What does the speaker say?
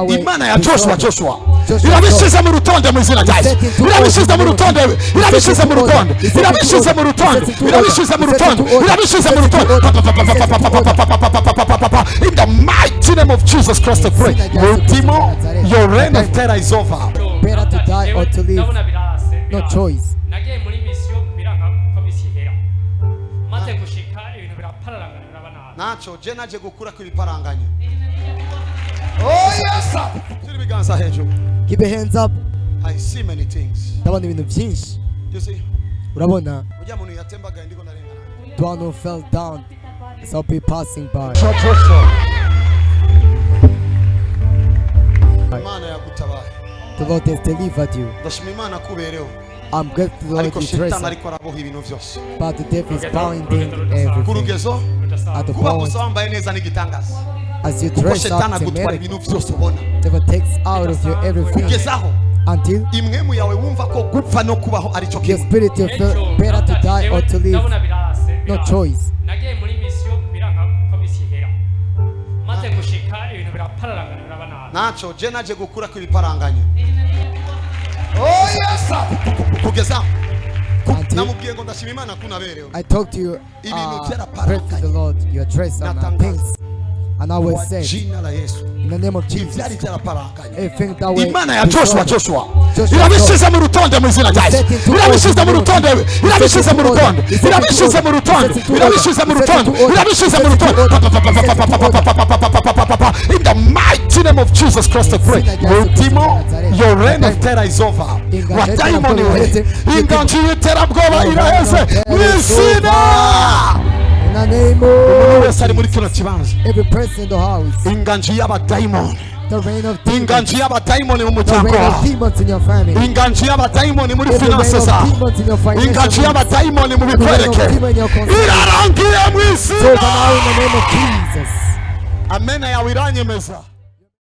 that were Imana ya Joshua, disordered. Joshua Joshua, irabishyize mu rutonde mu izina rya Yesu. Irabishyize mu rutonde, irabishyize mu rutonde, irabishyize mu rutonde, irabishyize mu rutonde, irabishyize mu rutonde. In the mighty name of Jesus Christ, I pray. Ultimo, your reign of terror is over. Better to die or to live. Ndabona birase, No birase. choice. Nagiye muri mission, biranka ko misi ihera, maze gushika ibintu birapararangana, biraba nabi. Naco je naje gukura kw'ibiparanganye. Oh yes, sir. Shyira ibiganza hejuru. Keep your hands up. I see many things. Ndabona ibintu byinshi. You see, Urabona? Ujya muntu yatembagaye ndiko ndarengana. The one who fell down shall be passing by. Joshua, Imana yagutabaye. The Lord has delivered you. Ndashima Imana kubereho. I'm grateful to the Lord Ariko you shetani dress up, ariko araboha ibintu byose but the devil is binding ku everything. Rugezo At the kuba point gusa wambaye neza n'igitangaza, as you kuko dress up shetani to agutwara miracle, ibintu byose ubona, devil takes out of you everything kugezaho until imwemu yawe wumva ko gupfa no kubaho aricyo your kimwe. spirit you feel better to die or to live. Ndabona birase, No birase. choice. Nagiye muri mission, biranka ko misi ihera, maze gushika ibintu birapararangana, biraba nabi. Naco je naje gukura kw'ibiparanganye. Oh yes, sir. Kugeza Until namubwiye ngo ndashima Imana kunaberewe. I talk to you, Ibintu pray to the Lord, you address and things, and I will Kwa say, jina la Yesu, in the name of Jesus, ibyari byaraparanganye, everything that way Imana ya Joshua, Joshua Joshua, irabishyize mu rutonde mu izina rya Yesu. Irabishyize mu rutonde, irabishyize mu rutonde, irabishyize mu rutonde, irabishyize mu rutonde, irabishyize mu rutonde. In the mighty name of Jesus Christ, I pray. Ultimo, your reign of terror is over. Wadayimoni we, inganji y'iterabwoba iraheze mu izina. In the name Umuntu of wese ari muri kino kibanza, every person in the house, inganji y'abadayimoni, the reign of demons, inganji y'abadayimoni mu the muryango reign of wawe, demons in your family, inganji y'abadayimoni muri every reign finance of zawe, demons in your inganji financial, y'abadayimoni mu the reign of bikwereke demons in your concern. irarangiye mu It's over izina. now in the name of Jesus. Amena yawe iranyemeza.